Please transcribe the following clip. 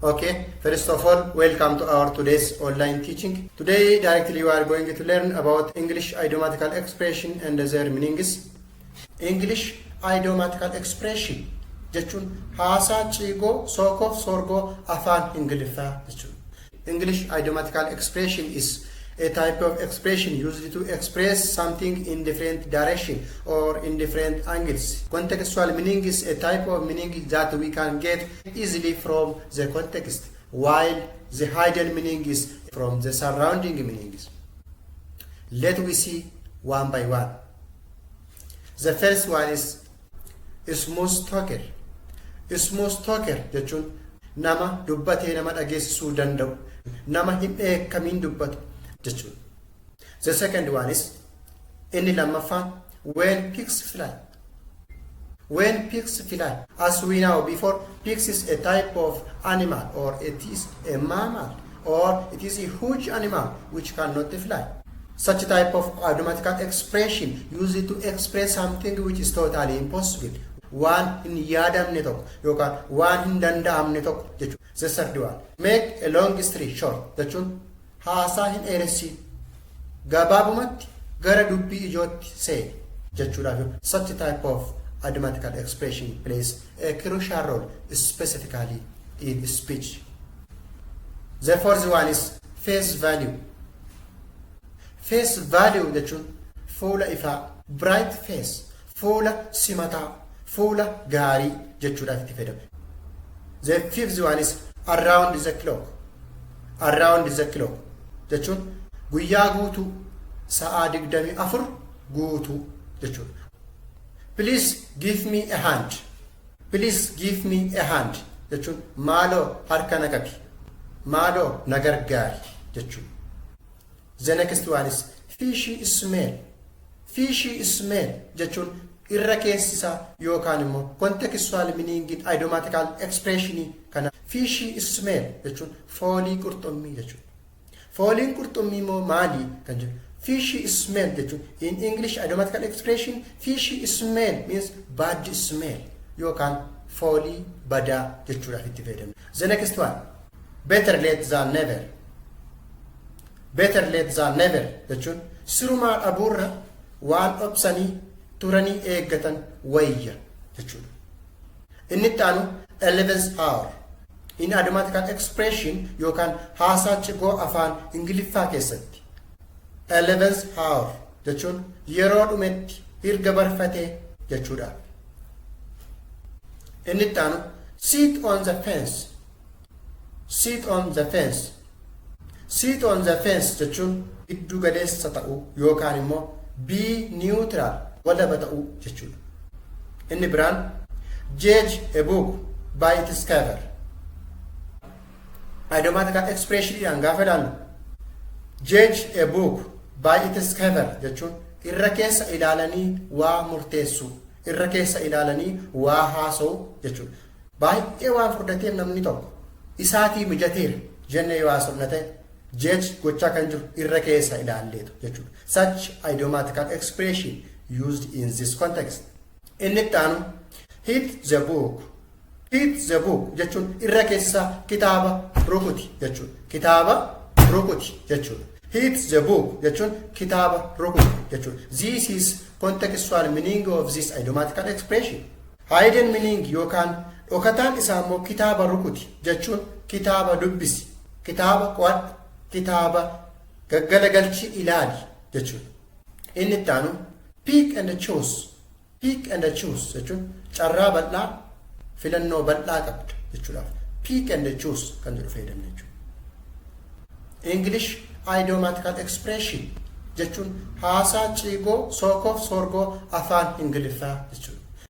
Okay, first of all, welcome to our today's online teaching. Today, directly we are going to learn about English idiomatical expression and their meanings. English idiomatical expression jechuun haasaa ciigoo sookoof soorgoo afaan Ingiliffaa jechuudha. English idiomatical expression is a type of expression used to express something in different direction or in different angles. Contextual meaning is a type of meaning that we can get easily from the context, while the hidden meaning is from the surrounding meanings. Let we see one by one. The first one is smooth talker. Smooth talker jechuun nama dubbatee nama dhageessisuu danda'u, nama hin dheekkamiin dubbatu jechuudha. The second one is, inni lammaffaan, when pigs fly. When pigs fly, as we know before, pigs is a type of animal or it is a mammal or it is a huge animal which cannot fly. Such type of idiomatical expression used to express something which is totally impossible. Waan hin yaadamne tokko yookaan waan hin danda'amne tokko jechuudha. The third one, make a long story short jechuun haasaa hin dheeressin, gabaabumatti gara dubbii ijootti seeni jechuudhaaf. Such type of idiomatical expression plays a crucial role, specifically in speech. The fourth one is face value. Face value jechuun fuula ifaa, bright face, fuula simataa, fuula gaarii jechuudhaaf itti fayyadamu. The fifth one is around the clock. Around the clock jechuun guyyaa guutuu, sa'aa 24 guutuu jechuudha. Please give me a hand. Please give me a hand jechuun maaloo harka na qabi, maaloo na gargaari jechuudha. The next one is fishy smell. Fishy smell jechuun irra keessisaa yookaan immoo contextual meaning idiomatical expression kana, fishy smell jechuun foolii qurxummii jechuudha. Fooliin qurxummii immoo maali kan jedhu, fishy smell jechuun in English idiomatical expression, fishy smell means bad smell yookaan foolii badaa jechuudhaaf itti fayyadamna. The next one, better late than never. Better late than never jechuun sirumaa dhabuurra waan dhoksanii turanii eeggatan wayya jechuudha. Inni itti aanu 11th hour. In idiomatical expression yookaan haasaa cigoo afaan Ingiliffaa keessatti 11th hour jechuun yeroo dhumetti, hirga barfatee jechuudha. Inni itti aanu sit on the fence. Sit on the fence. Sit on the fence jechuun giddu galeessa ta'uu yookaan immoo be neutral, walaba ta'uu jechuudha. Inni biraan judge a book by its cover. Idiomatical expression gaafa ilaallu, judge a book by its cover jechuun irra keessa ilaalanii waa murteessuu, irra keessa ilaalanii waa haasa'uu jechuudha. Baay'ee waan furdateef namni tokko isaatii mijateera jennee yoo haasofna ta'e, judge gochaa kan jiru irra keessa ilaalleetu jechuudha. Such idiomatical expression used in this context. Inni itti aanu hit the book. Hit the book jechuun irra keessa kitaaba rukuti jechuudha. Kitaaba rukuti jechuudha. Hit the book jechuun kitaaba rukuti jechuudha. This is contextual meaning of this idiomatical expression. Hidden meaning yookaan dhokataan isaa immoo kitaaba rukuti jechuun kitaaba dubbisi, kitaaba qo'adhu, kitaaba gaggalagalchi ilaali jechuudha. Inni itti aanu pick and choose. Pick and choose jechuun carraa bal'aa, filannoo bal'aa qabda jechuudhaaf pick and choose kan jedhu fayyadamna jechuudha. English idiomatical expression jechuun haasaa ciigoo sookoof soorgoo afaan Ingiliffaa jechuudha.